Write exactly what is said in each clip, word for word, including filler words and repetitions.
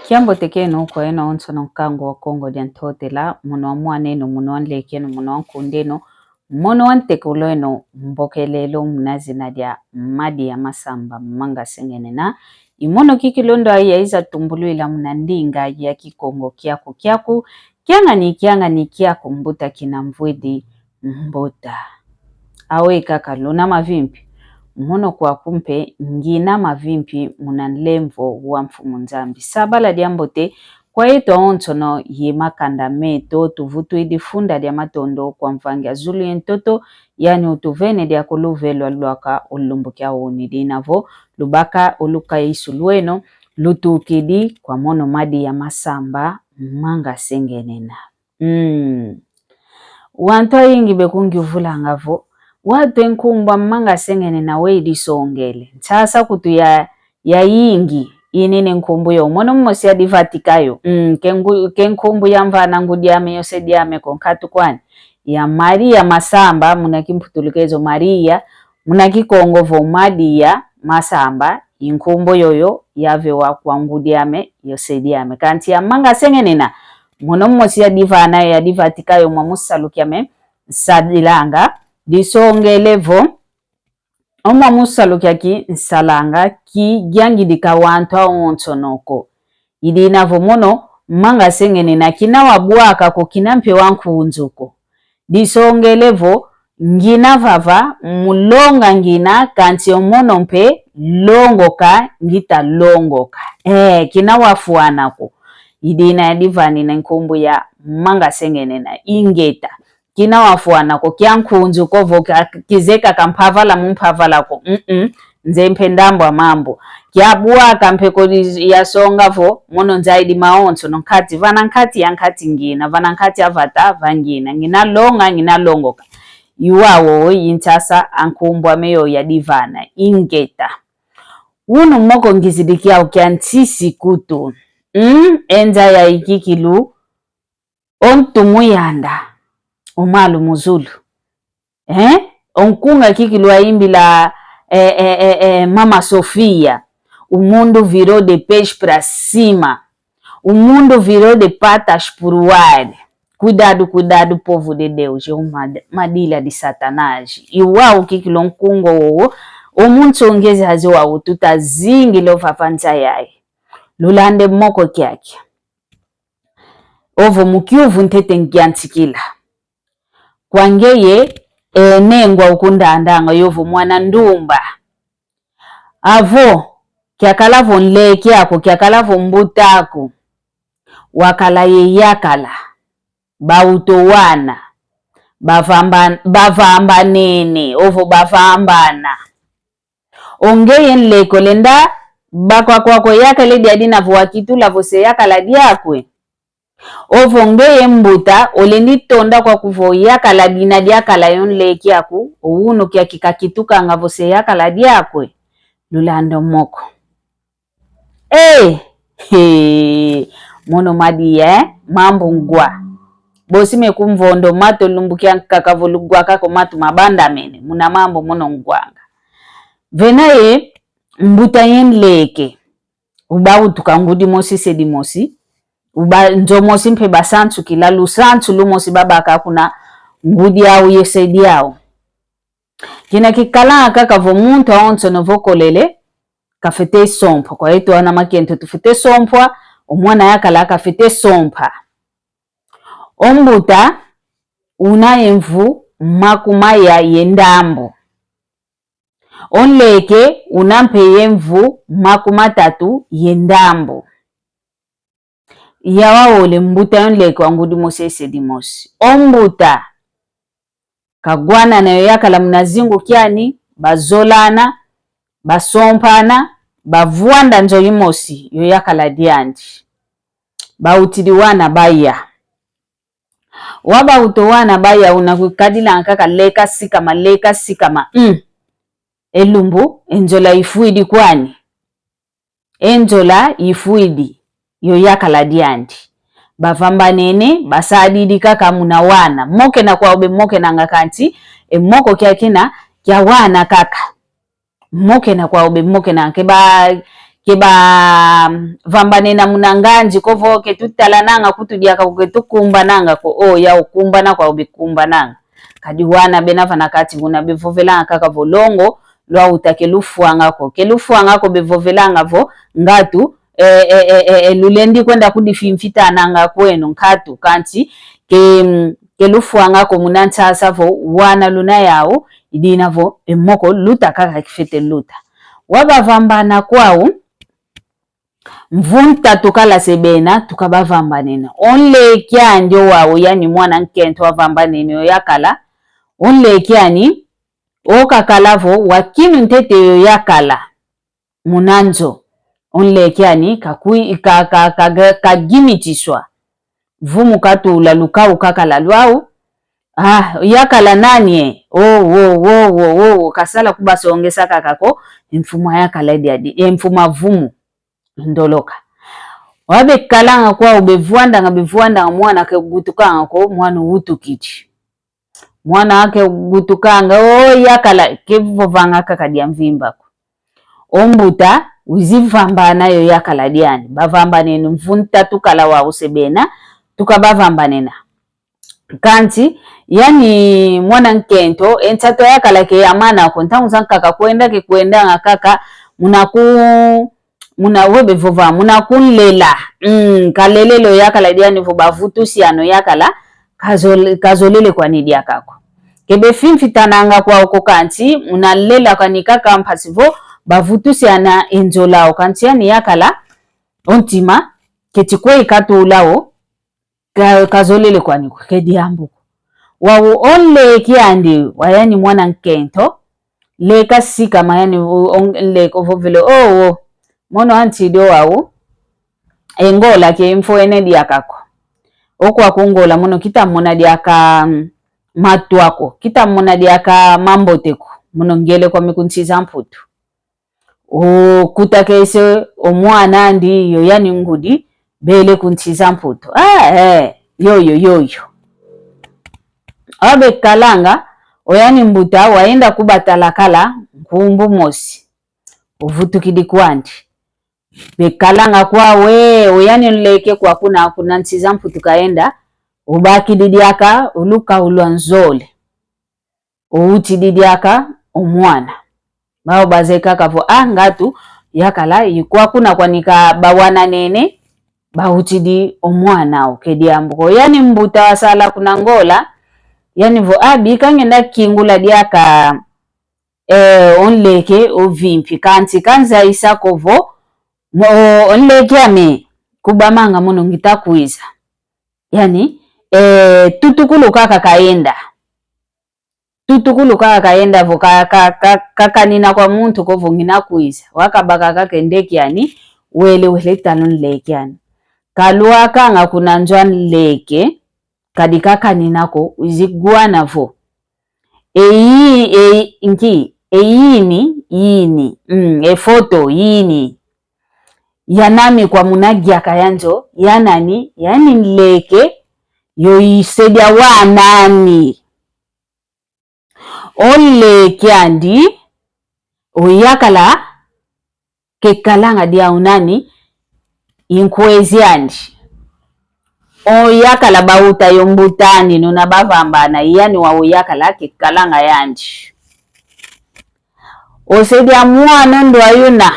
Kiambote kieno kwa eno onsono nkangu wa Kongo dia Ntotela, mono wa mwaneno, mono wa nlekeno, mono wa nkundeno, mono wa ntekuleno, mbokelelo muna zina dia Madi ya Masamba Manga Sengenena. I mono kikilu ndo ayi yaiza tumbulwila muna ndinga ya Kikongo kiaku kiaku, kiangani, kiangani kiaku mbuta kina mvwidi mbuta. Awe kaka luna mavimpi. Mono kwaku mpe ngina mavimpi muna nlemvo wa Mfumu Nzambi. Sabala diambote kwa yeto awonsono ye makanda meto, tuvutwidi funda dia matondo kwa Mvangi a zulu ye ntoto, yani utuvene diaka luve lwa lwaka ulumbu kia uni. Dina vo lubaka uluka isu lweno lutukidi kwa mono Madi ya Masamba Manga Sengenena. Mm. Wantu ayingi bekungiuvulanga vo, wau e nkumbu a Manga Sengenena we idisongele. Nsasa kutu ya, yayingi inine nkumbu yo. Mono mosi yadivatika yo. Mm, ke ngu-, ke nkumbu yamvana ngudi ame yo se diame ko, nkatu kwani. Ya Maria Masamba, muna kimputulukezo Maria, muna Kikongo vo Madi ya Masamba, i nkumbu yoyo yavewa kwa ngudi ame yo se diame. Kansi ya Manga Sengenena, mono mosi yadivana yo, yadivatika yo mwamu salu kiame nsadilanga, disongele vo, o mwamu salu kiaki nsalanga, ki giangidika wantu awonsono ko. I dina vo mono Manga Sengenena kina wabwaka ko, kina mpe wa nkunzu ko. Disongele vo, ngina vava, mu longa ngina, kansi o mono mpe longoka ngita longoka. Eh, kina wafwana ko. I dina yadivanina nkumbu ya Manga Sengenena, ingeta. Kina wafwana ko, kia nkunzu ko vo kia kizeka ka mpavala mu mpavala ko. Mm-mm. Nze mpe ndambu a mambu. Kiabwaka mpe ko di-, yasonga vo, mono nzaidi mawonsono nkati, vana nkati ya nkati ngina, vana nkati a vata va ngina, ngina longa, ngina longoka. I wau, i nsasa a nkumbu ame yo yadivana, ingeta. Unu moko ngizidi kiau kia nsisi kutu. Mm, e nza yayi kikilu, o ntu mu yanda, o malu mu zulu. Eh? O nkunga kikilu wayimbila, eh, eh, eh, eh, Mama Sofia. O mundo virou de pés pra cima. O mundo virou de patas pro ar. Cuidado, cuidado, povo de Deus. É uma armadilha de Satanás. I wau kikilu o nkunga wowo, o munsongezi hazi wau tuta zingila o vava nza yayi. Lulande moko kiaki. Ovo mu kiuvu ntete ngiantikila. Kwa ngeye, e, nengwa ukundandanga yovo mwana ndumba. Avo, kiakala vo nleke aku, kiakala vo mbuta aku. Wakala ye yakala. Bauto wana. Bavamba-, bavambanene, ovo bavambana. O ngeye nleke olenda bakwa kwakwa yakala diadi na vo wakitula vo se yakala diakwe. Ovo ngeye mbuta, olendi tonda kwaku vo yakala dina diakala yo nleke aku, o unu kiaki kakitukanga vo se yakala diakwe. Lulanda o moko. Eh! He! Mono madia, eh? Mambu ngwa. Bosi me kumvondo mato lumbu kiankaka vo lugwaka ko mato mabandamene. Muna mambu mono ngwanga. Vena ye, mbuta ye nleke. Uba utuka ngudi mosi se dimosi. Uba nzo mosi mpe basansukila lusansu lumosi babaka kuna ngudi au ye se diau. Kina kikala kaka vo muntu awonsono vo kolele, kafete sompwa. Kwa yeto ana makento tufete sompwa, o mwana yakala kafete sompwa. O mbuta una ye mvu makumaya ye ndambu. O nleke una mpe ye mvu makumatatu ye ndambu. Yawa ole mbuta yo nleke wa ngudi mosi se dimosi. O mbuta. Kagwanana yo yakala muna zingu kiani, bazolana, basompana, bavwanda nzo yimosi yo yakala diandi. Bautidi wana baya. Waba uto wana baya una kukadila nkaka leka sikama, leka sikama. Mm. E lumbu, e nzola ifwidi kwani. E nzola ifwidi, yo yakala diandi. Bavambanene, basadidi kaka muna wana. Mokena kwau be mokenanga kanti, e moko kiakina, kia wana kaka. Mokena kwau be mokena, ke ba, ke bavambanena muna nganzi ko vo, ke tutalananga kutu diaka ko, ke tukumbananga ko, o ya ukumbana kwau bikumbananga. Kadi wana bena vana kati buna bevovelanga kaka vo longo lwauta ke lufwanga ko. Ke lufwanga ko, bevovelanga vo ngatu, e, e, e, e, e, lulendi kwenda kudifimfitananga kweno nkatu, kansi ke, mm, ke lufwanga ko muna nsasa vo wana luna yau, idina vo e moko luta kaka kifete luta. Wau bavambana kwau, mvu ntatu kala se bena, tuka bavambanena. O nleke andi o wau, yani mwana nkento wavambanene o yakala. O nleke ani, o kakala vo, wakinu ntete yo yakala muna nzo. O nleke ani, kakui-, ka, ka, ka, ka, kagimitiswa. Vumu katula lukau kakala lwau. Ah, yakala nani e? O, o, o, o, o, o, kasala kubasongesa kaka ko, e mfuma yakala diadi, e mfuma vumu. Ndoloka. Wau bekalanga kwau, bevwandanga, bevwandanga, mwana ke gutukanga ko, mwana utukidi. Mwana ake gutukanga, o yakala, kevovanga kaka dia mvimba ko. O mbuta, wizi vambana yo yakala diani. Bavambanene mvu ntatu kala wau se bena, tuka bavambanena. Kansi, yani mwana nkento, e nsatu yakala ke yamana ko, ntangu zankaka kwenda ke kwendanga kaka, muna ku, muna wau bevova, muna kunlela. Mm, kalelele o yakala diani vo bavutusiana o yakala, kazol-, kazolele kwani diaka ko. Ke befimfitananga kwau ko kansi, muna nlela kwani kaka mpasi vo, bavutusiana e nzola o kansi yani yakala, o ntima, keti kwe katula o, ka-, kazolele kwani ko, ke diambu ko. Wau o nleke andi, wa yani mwana nkento, leka sikama yani o, o nleke ovovele, o, o, mono antidi o wau, e ngola ke mfwene diaka ko. O kwaku ngola mono kita mona diaka, mm, matwa ko, kita mona diaka mambote ko, mono ngele kwame ku nsi za Mputu. O kutakese o mwana andi yo yani ngudi, bele ku nsi za Mputu. Ah, eh, yoyo, yoyo. Wau bekalanga, o yani mbuta, wayenda kubatala kala, nkumbu mosi. Uvutukidi kwandi. Bekalanga kwau e, o yani nleke kwaku na, kuna nsi za Mputu kayenda, ubakidi diaka, uluka ulwa nzole. Uwutidi diaka o mwana. Bau bazeye kaka vo, ah, ngatu, yakala, i kwaku na kwani ka bawananene, bawutidi o mwana o, ke diambu ko. Yani mbuta wasala kuna ngola, yani vo, ah, bika ngenda kingula diaka, eh, o nleke ovimpi, kansi kanzayisa ko vo, mo-, o nleke ame, kubamanga mono ngita kwiza. Yani, eh, tutukulu kaka kayenda. Tutukulu kaka kayenda vo ka, ka, ka, kakanina kwa muntu ko vo ngina kwiza. Wakabaka kaka e ndeke ani, wele, wele tala o nleke ani. Kalwakanga kuna nzo a nleke, kadi kakanina ko, wizi gwana vo. Eyi, eyi, nki, eyini, yini, mm, e foto, yini. Yanamikwa muna gyaka ya nzo, ya nani, yani nleke, yo isedi a wa nani. O nleke andi, o yakala, kekalanga diau nani, i nkwezi andi. O yakala bauta yo mbuta andi, nuna bavambana, yani wau o yakala, kekalanga yandi. Osedi a mwana o ndwayi una,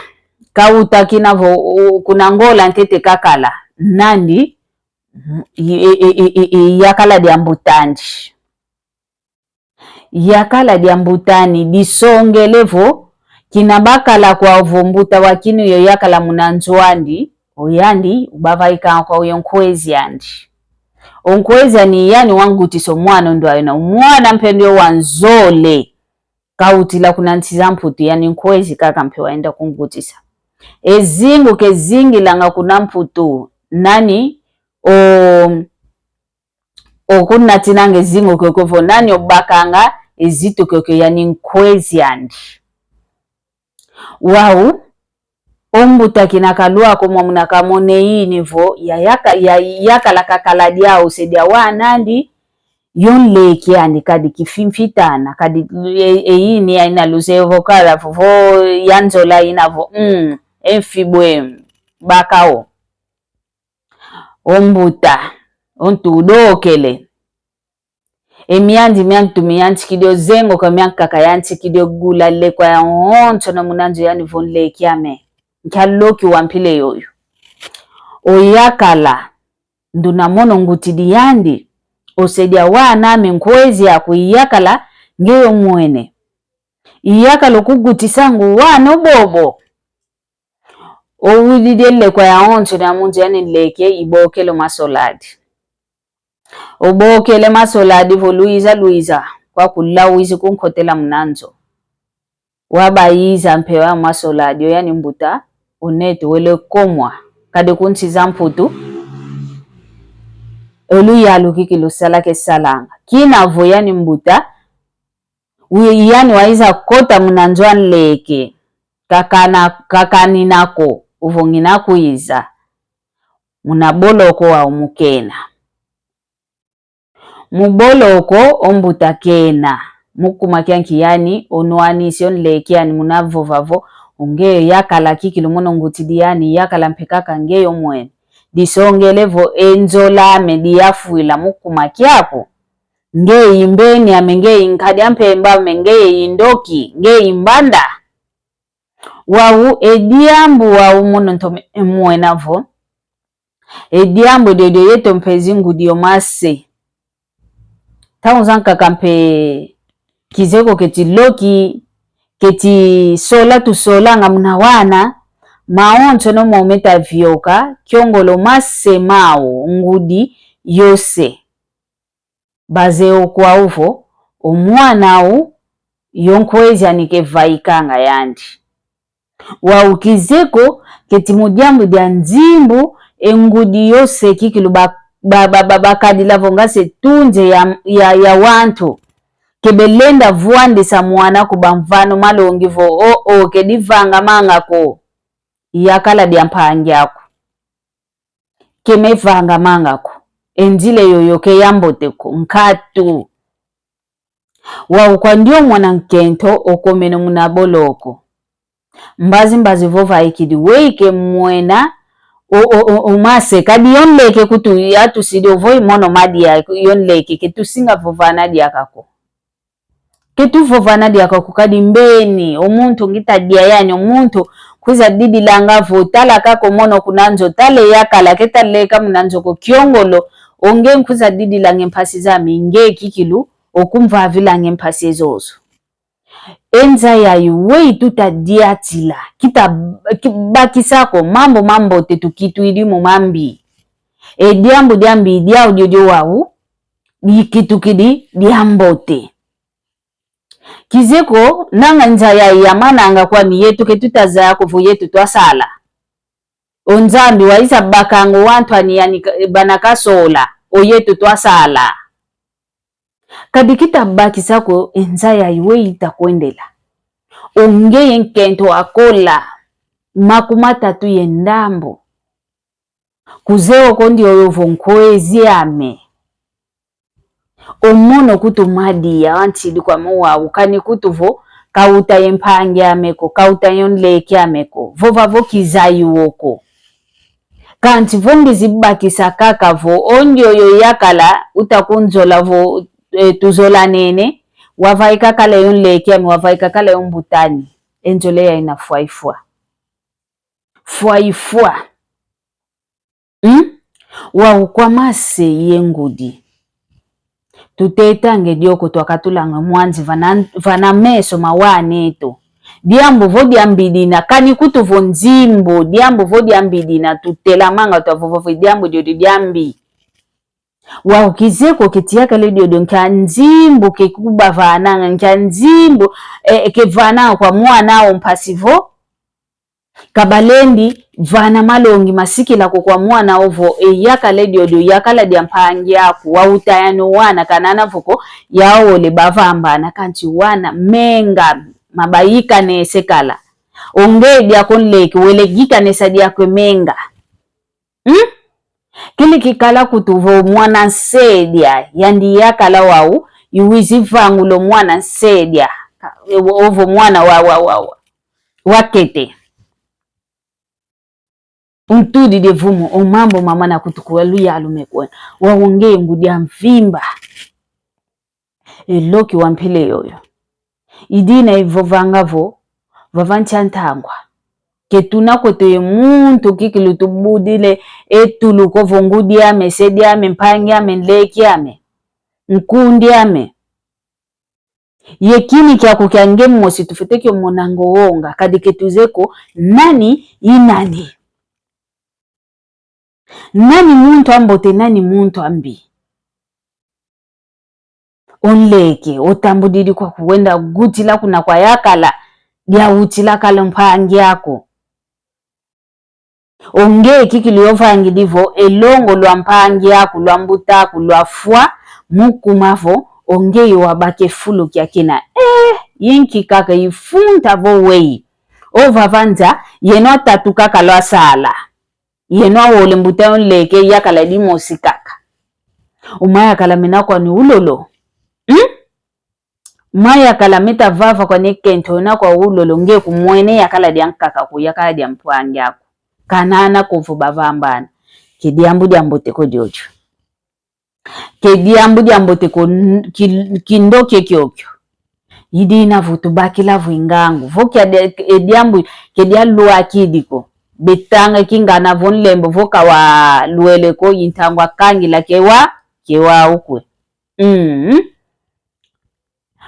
kauta kina vo, u-, kuna Ngola ntete kakala, nandi, i, i, yakala dia mbuta andi. Yakala dia mbuta andi, disongele vo, kina bakala kwau vo mbuta wa kinu yo yakala muna nzo andi, oyandi, ubavaika kwau yo nkwezi andi. O nkwezi andi yani wangutisa o mwana o ndwayi una, o mwana mpe ndio wanzole. Kautila kuna nsi za Mputu, yani nkwezi kaka mpe wayenda kungutisa. E zingu kezingilanga kuna Mputu, nani, o, o kunatinanga e zingu kiokio vo nani obakanga e zitu kiokio, yani nkwezi andi. Wau, o mbuta kina kalwaka o mwana una kamona eyini vo, ya yaka-, ya yakala kakala diau, osedi a wa nandi, yo nleke andi kadi kifimfitana, kadi e-, eyini ya ina luzeye vo kala vo, vo ya nzola ina vo, mm. e mfibwe bakao. O mbuta, o ntu udokele. E miandi mia ntu miyantikidi, o zengo ka miankaka yantikidi, o gula lekwa yawonsono muna nzo yani vo nleki ame. Nkia loki wa mpila yoyo. Oyakala, nduna mono ngutidi yandi, osedi awana ame nkwezi aku iyakala, ngeye omwene. Iyakala okugutisa ngu wana obobo. Owididi e lekwa yawonsono ya mu nzo yani nleki, ibokele o masoladi. Obokele masoladi vo lwiza, lwiza, kwa kula wizi kunkotela muna nzo. Wabayiza mpe wa masoladi, o yani mbuta, o neto wele komwa, kadi ku nsi za Mputu, o luyalu kiki lusala kesalanga. Kina vo yani mbuta, wi-, yani wayiza kota muna nzo a nleki, kakana, kakanina ko, ovo ngina kwiza. Muna boloko wau mukena. Mu boloko o mbuta kena, mu kuma kianki yani, onwanisi o nleki yani muna vova vo, ongeye yakala kikilu mono ngutidi yani, yakala mpe kaka ngeye omwene. Disongele vo e nzola ame diyafwila mu kuma kiaku. Ngeye imbeni ame, ngeye inkadi a mpemba ame, ngeye indoki, ngeye imbanda. Wau e diambu wau mono ntomene mwena vo. E diambu diodio yeto mpe zingudi o mase. Tau zankaka mpe kizeko keti loki, keti sola tusolanga muna wana, mawonsono mo meta vioka, kiongolo mase mau ngudi yose. Bazeye o kwau vo, o mwana au, yo nkwezi ani kevaikanga yandi. Wau kizeko, keti mu diambu dia nzimbu, e ngudi yose kikilu ba, ba, ba, ba, bakadila vo nga se tunze ya, ya, ya wantu. Ke belenda vwandisa mwana ku bamvano malongi vo, o, o, ke divangamanga ko. Yakala dia mpangi aku. Ke mevangamanga ko. E nzila yoyo ke ya mbote ko. Nkatu. Wau kwa ndio mwana nkento okomene muna boloko. Mbazi mbazi vo vaikidi weyi ke mwena o, o, o, o mase kadi yo nleke kutu yatusidi ovo i mono madia yo nleke ke tusinga vovana diaka ko. Ke tuvovana diaka ko kadi mbeni, o muntu ngita dia yani, o muntu kwiza didilanga vo tala kaka o mono kuna nzo, tala e yakala ke taleka muna nzo ko kiongolo, onge nkwiza didilanga e mpasi zame, nge kikilu, okumvavilanga e mpasi ezozo. E nza yayi weyi tuta diatila, kita ki-, bakisa ko mambu mambote tukitwidi mo mambi. E diambu diambi diau diodio wau, dikitukidi diambote. Kizeko, nanga nza yayi yamananga kwani yetu ke tuta zaya ko vo yetu twasala. O Nzambi wayiza bakanga o wantu ani yani ka-, bana kasola, o yetu twasala. Kadi kita bakisa ko e nza yayi weyi ita kwendela. Ongeye nkento wakola, makumatatu ye ndambu. Kuzeye o ko ndioyo vo nkwezi ame. O mono kutu madia wantidi kwame wau, kani kutu vo, kauta ye mpangi ame ko, kauta yo nleke ame ko, vova vo kizayi wo ko. Kanti vo ngizi bakisa kaka vo, o ndioyo yakala, uta kunzola vo, e, tuzolanene, wavaika kala yo nleke ame, wavaika kala yo mbuta ani, e nzola yayi ina fwaifwa. Fwaifwa. Hmm? Wau kwa mase ye ngudi. Tutetange dio ko twakatulanga mwanzi vana, vana meso ma waneto. Diambu vo diambi dina, kani kutu vo nzimbu, diambu vo diambi dina, tutelamanga twavova vo diambu diodio diambi. Wau kizeko keti yakala diodio nkia nzimbu ke kubavananga, nkia nzimbu, eh, ke vananga kwa mwana au mpasi vo. Kabalendi vana malongi masikila ko kwa mwana au vo, e yakala diodio, yakala dia mpangi aku, wauta yani o wana kanana vo ko, yau ole bavambana kanti wana menga mabayika ne sekala. Onge diako nleke, wele gika ne sa diako menga. Hmm? Kili kikala kutu vo mwana nsedia, yandi yakala wau, iwizi vangula o mwana nsedia, ka-, ovo mwana wa, wa, wa, wa, wakete. Untudidi vumu, o mambu mamana kutukula luyalu mekwena. Wau ngeye ngudi a mvimba. E loki wa mpila yoyo. I dina ivovanga vo, vava ntia ntangwa. Ke tuna kweto ye muntu kikilu tubudile e tuluko vo ngudi ame, se diame, mpangi ame, nleki ame, nkundi ame. Ye kini kiaku kia nge mosi tufwete kio monanga o wonga, kadi ke tuzeye ko nani i nani. Nani muntu a mbote, nani muntu a mbi. O nleke, otambudidi kwaku, wenda wutila kuna kwa yakala, dia wutila kala mpangi aku. O nge kikilu ovangidi vo, e longo lwa mpangi aku, lwa mbuta aku, lwafwa, mu kuma vo, o nge yo wabaka e fulu kia kina. Eh, i nki kaka ifunta vo weyi. Ovava nza, yeno atatu kaka lwasala. Yeno awole mbuta yo nleke yakala dimosi kaka. Uma yakala mena kwani ulolo. Hmm? Uma yakala meta vava kwani kento na kwa ulolo nge kumwene yakala diankaka ko, yakala dia mpangi aku. Kanana ko vo bavambana. Ke diambu dia mbote ko diodio. Ke diambu dia mbote ko n-, ki-, kindo kiokio. I dina vo tubakila vo i ngangu. Vo kia de-, e diambu ke dia lwakidi ko. Betanga kingana vo nlembo vo kawalwele ko i ntangwa kangila ke wa, ke wa ukwe. Mm.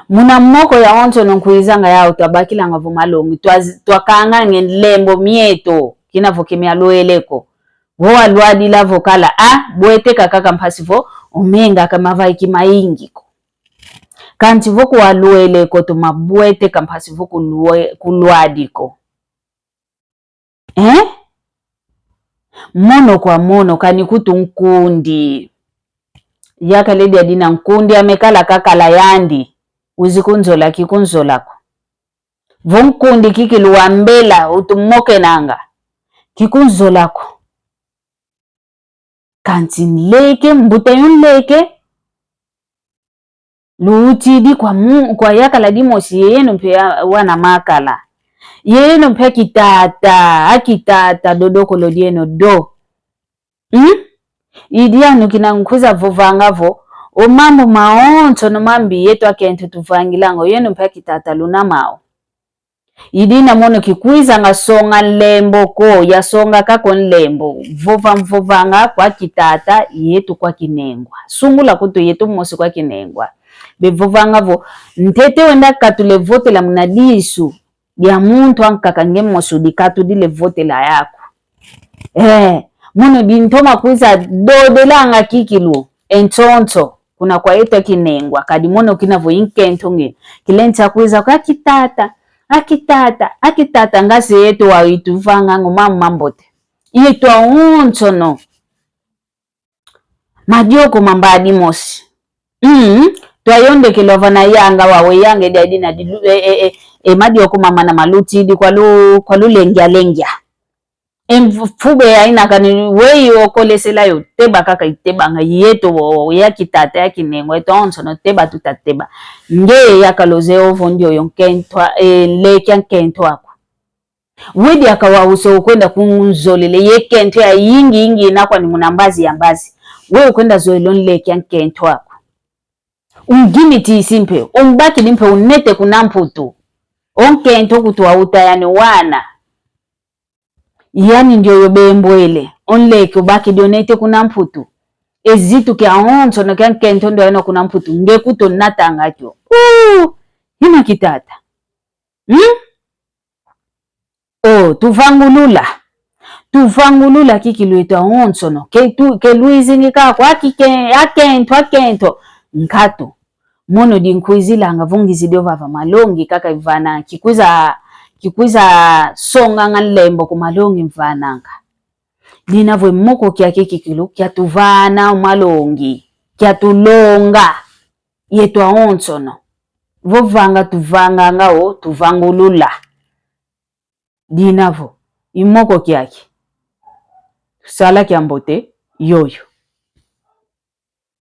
Muna moko ya onsono nkwizanga yau twabakilanga vo malongi, twa-, twakanganga nlembo mieto, kina vo ke mialwele ko. Vo walwadila vo kala, ah, bweteka kaka mpasi vo, omenga ka mavaiki mayingi ko. Kansi vo kuwalwele ko toma bweteka mpasi vo kulwe-, kulwadi ko. Eh? Mono kwa mono, kani kutu nkundi. Yakala dia dina nkundi ame kala kakala yandi. Wizi kunzola kikunzola ko. Vo nkundi kikilu wambela utumokenanga. Kikunzola ko. Kansi nleke, mbuta yo nleke. Luutidi kwa mu-, kwa yakala dimosi yeno mpe ya-, wana makala. Yeno mpe a kitata, a kitata dodokolo dieno do. Hmm? I dianu kina nkwiza vovanga vo, o mambu maonsono mambi yeto akento tuvangilanga, yeno mpe a kitata luna mau. I dina mono kikwizanga songa nlembo ko, yasonga kaka o nlembo. Vova mvovanga kwa kitata, yeto kwa kinengwa. Sungula kutu yeto mosi kwa kinengwa. Bevovanga vo, ntete wenda katule votela muna disu dia muntu ankaka nge mosi udikatudile votela yaku. Eh, mono dintoma kwiza dodelanga kikilu, e nsonso, kuna kwa yeto a kinengwa, kadi mono kina vo i nkento nge, kilensa kwiza kwa kitata, a kitata, a kitata, nga se yeto wau ituvanganga o mambu mambote. Yeto awonsono. Madioko mamba dimosi. Mm, twayondekelwa vana yanga wau e yanga edi a dina dilu-, e, e, e, e, madioko mamana malutidi kwa lu-, kwa lulengialengia. E mfube ya ina kani weyi okolesela yo, teba kaka itebanga yeto wo, ya kitata ya kinengwa, yeto awonsono teba tutateba. Nge yakala ozeye ovo ndioyo nkento a-, e, nleke a nkento aku. We diaka wau se ukwenda kunzolele ye kento ya yingi yingi ina kwani muna mbazi ya mbazi. We ukwenda zolela o nleke a nkento aku. Ungimitisi mpe, umbakidi mpe unete kuna Mputu. O nkento kutu wauta yani wana. Yani ndioyo bembwele, o nleke ubakidi onete kuna Mputu. E zitu kia onsono kia nkento ndo yeno kuna Mputu, nge kutu natanga kio. Uu, ina kitata. Hmm? O, tuvangulula. Tuvangulula kikilu eto awonsono. Ke tu-, ke lwizingi kako, a kike-, a kento, a kento. Nkatu. Mono dinkwizilanga vo ngizidi ovava malongi kaka ivana, kikwiza, kikwiza songanga nlembo ku malongi mvananga. Dina vo e moko kiaki kikilu, kiatuvana o malongi, kiatulonga. Yeto awonsono. Vovanga tuvanganga o, tuvangulula. Dina vo, i moko kiaki. Sala kiambote, yoyo.